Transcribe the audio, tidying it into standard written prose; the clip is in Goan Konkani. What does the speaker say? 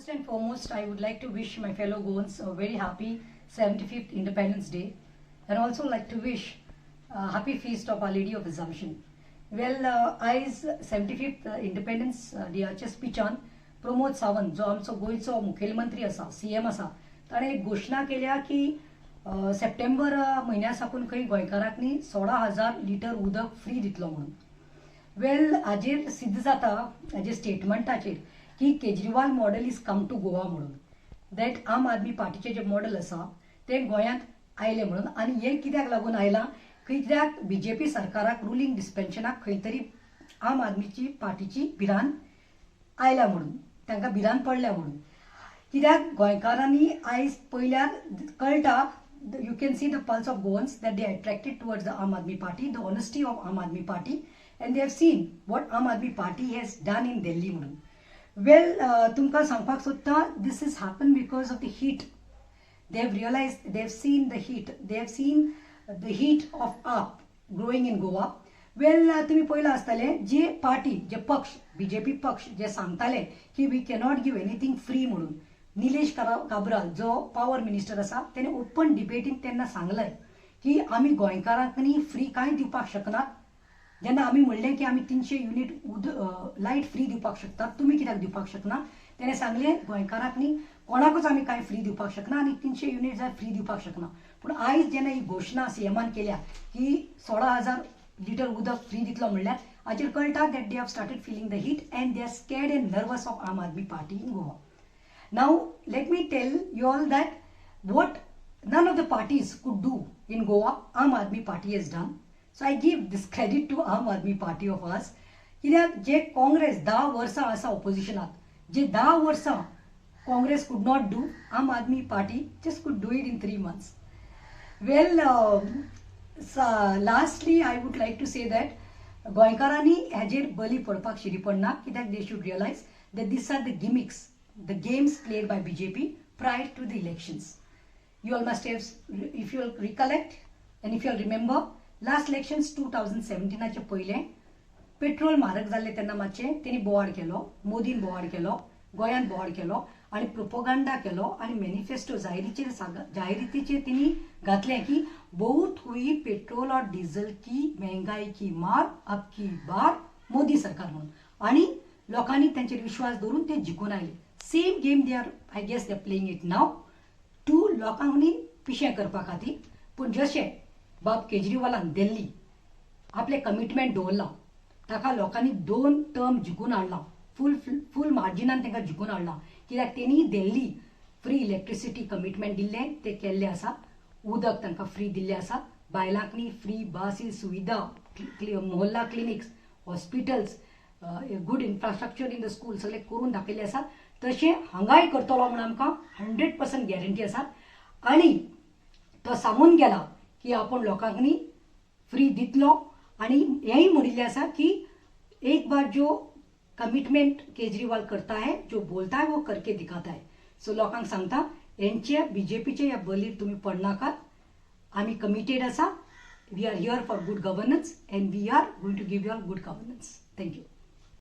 First and foremost, I would like to wish my fellow Goans a very happy 75th Independence Day and also like to wish a happy feast of Our Lady of Assumption. Well, आयज 75th Independence डेचे स्पिचान प्रमोद सावंत, जो आमचो गोंयचो मुखेलमंत्री आसा, सीएम आसा, ताणें एक घोशणा केल्या की सप्टेंबर म्हयन्या साकून खंय गोंयकारांक न्ही 16,000 लिटर उदक फ्री दितलो म्हणून. वेल, हाजेर सिद्ध जाता, हाजे स्टेटमेंटाचेर, की Kejriwal model is come to Goa म्हणून, that आम आदमी पार्टीचें जें मॉडल आसा तें गोंयांत आयलें म्हणून. आनी हें कित्याक लागून आयलां? कित्याक बीजेपी सरकाराक, रुलींग डिस्पेन्शनाक खंय तरी आम आदमीची पार्टीची भिरांत आयल्या म्हणून, तांकां भिरांत पडल्या म्हणून. कित्याक गोंयकारांनी आयज पळयल्यार कळटा, you can see the pulse of Goans, that they attracted towards the Aam Aadmi Party, the honesty of Aam Aadmi Party, and they have seen what Aam Aadmi Party has done in Delhi म्हणून. वेल, तुमकां सांगपाक सोदता, this is happen because of the heat. They have realized, they have seen the heat, they have seen the heat of AAP growing in Goa. Well, तुम्ही पळयलां आसतलें, जे पार्टी, जे पक्ष, बीजेपी पक्ष जे सांगताले की we cannot give anything free म्हणून, निलेश काब्राल जो पावर मिनिस्टर आसा, तेणे ओपन डिबेटीन तेन्ना सांगलें की आमी गोंयकारांक न्ही फ्री कांय दिवपाक शकनात. जेन्ना आमी म्हणलें की आमी 300 युनीट उद लायट फ्री दिवपाक शकतात, तुमी कित्याक दिवपाक शकना? तेणें सांगलें, गोंयकारांक न्ही कोणाकूच आमी कांय फ्री दिवपाक शकना आनी 300 युनीट जाय फ्री दिवपाक शकना. पूण आयज जेन्ना ही घोशणा सीएमान केल्या की 16,000 लिटर उदक फ्री दितलो म्हणल्यार, हाचेर कळटा that they have started feeling the heat and they are scared and nervous of Aam Aadmi Party in Goa. Now let me tell you all that what none of the parties could do in Goa, Aam Aadmi Party has done. So I give this credit to Aam Aadmi Party of us. कित्याक जे काँग्रेस 10 वर्सां आसा ऑपोजिशनात, जे 10 वर्सां Congress could not do, Aam Aadmi Party just could do it in 3 months. Well, lastly, I would like to say that गोंयकारांनी हाजेर बली पडपाक शिरी पडना, कित्याक they should realize that these are the gimmicks, the games played by BJP prior to the elections. You all must have, if you all recollect and if you all remember, last elections 2017चे पयलें पेट्रोल म्हारग जाल्लें तेन्ना मातशें तेणी बोवाळ केलो, मोदीन बोवाळ केलो, गोंयांत बोवाळ केलो आनी प्रोपोगांडा केलो आनी मॅनिफेस्टो जाहिरीचेर जाहिरातीचेर तेणी घातलें की बहुत हुई पेट्रोल और डीजल की महंगाई की मार, अब की बार मोदी सरकार म्हणून. आनी लोकांनी तांचेर विश्वास दवरून ते जिखून आयले. Same game they are, I guess, they are playing it now to लोकांक न्ही पिशें करपा खातीर. पूण जशें बाब केजरीवालान दिल्ली आपलें कमिटमेंट दवरलां, ताका लोकांनी दोन टर्म जिखून हाडला, फूल फूल मार्जिनान तांकां जिखून हाडला, कित्याक तेणी दिल्ली फ्री इलेक्ट्रिसिटी कमिटमेंट दिल्लें तें केल्लें आसा, उदक तांकां फ्री दिल्लें आसा, बायलांक न्ही फ्री बसी सुविधा, मोहल्ला clinics, hospitals, good infrastructure in the school, सगळें करून दाखयल्लें आसा. तशें हांगाय करतलो म्हूण आमकां 100% गॅरंटी आसा. आनी तो सांगून गेला की आपूण लोकांक न्ही फ्री दितलो आनी हेंय म्हणिल्लें आसा की एक बार जो कमिटमेंट केजरीवाल करता है, जो बोलता है, वो करके दिखाता है. सो लोकांक सांगता, हेंचे बीजेपीचे ह्या बलीर तुमी पडनाकात. आमी कमिटेड आसा. We are here for good governance and we are going to give you all good governance. Thank you.